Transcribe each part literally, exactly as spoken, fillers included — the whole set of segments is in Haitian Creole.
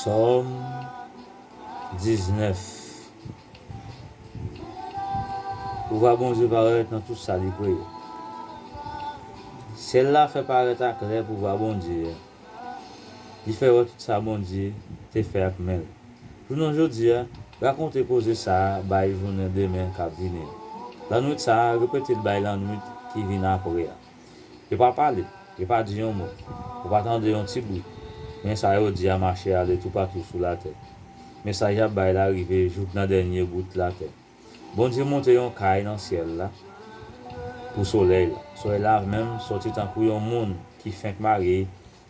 Sòm diznèf. Pouvwa Bondye parèt nan tout sa li kreye. Syèl la fè parèt aklè pouvwa Bondye a. Li fè wè tout sa Bondye te fè ak men l. Jounen jodi a, rakonte koze sa a bay jounen demen k ap vini an. Lannwit sa a, repete l bay lannwit ki vin apre a. Yo pa pale, yo pa di yon mo. Ou pa tande yon ti bri. Men sa yo di a mache ale toupatou sou latè. Mesaj y ap bay la rive jouk nan dènye bout latè. Bondye monte yon kay nan syèl la pou solèy la. Solèy la menm sòti tankou yon moun ki fenk marye,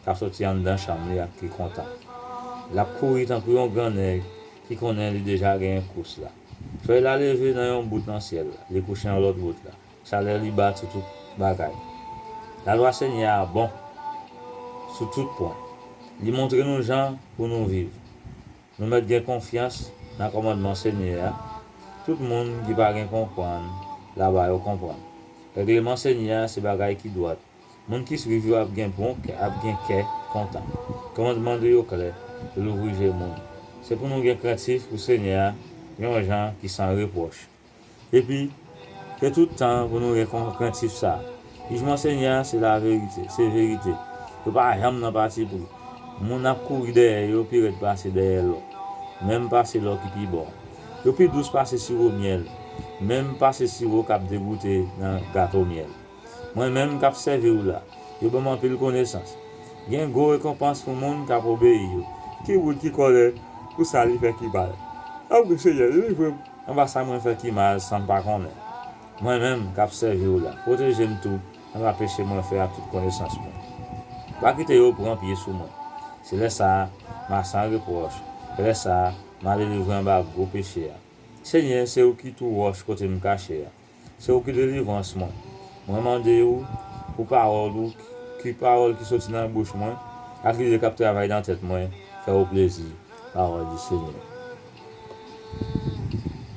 k ap sòti anndan chanm li ak ki kontan. L ap kouri tankou yon gran nèg ki konnen li deja genyen kous la. Solèy la leve nan yon bout nan syèl la, li kouche nan lòt bout la. Chalè li bat sou tout bagay. Lalwa Senyè a bon sou tout pwen. Li montre nou jan pou nou viv. Nou mèt gen konfyans nan kòmandman Senyè a. Tout moun ki pa gen konprann, laba yo konprann. Règleman Senyè a se bagay ki dwat. Moun ki swiv yo ap gen bon kè, ap gen kè kontan. Kòmandman de yo klè, yo louvri je moun. Se pou nou gen krentif pou Senyè a, yon jan ki san repwòch. Epi, ke tout tan pou nou gen kon-, krentif sa a. Jijman Senyè a se laverite, se verite. Yo pa janm nan patipri. Moun ap kouri dèyè yo pi rèd pase dèyè lò, menm pase lò ki pi bon. Yo pi dous pase siwo myèl, menm pase siwo k ap degoute nan gato myèl. Mwen menm k ap sèvi w la, yo ban m anpil konesans. Gen gwo rekonpans pou moun k ap obeyi yo. Ki wout ki kòrèk pou sa li fè ki mal? Apre Senyè, delivre m anba sa mwen fè ki mal san m pa konnen. Mwen menm k ap sèvi w la, pwoteje m tou anba peche mwen fè ak tout konesans mwen. Pa kite yo pran pye sou mwen. Se lè sa a, m a san repwòch. Se lè sa a, m a delivre anba gwo peche a. Senyè, se ou ki tou wòch kote m kache a. Se ou ki delivrans mwen. Mwen mande ou pou pawòl ou, ki pawòl ki soti nan bouch mwen, ak lide k ap travay nan tèt mwen, fè ou plezi. Pawòl di Senyè.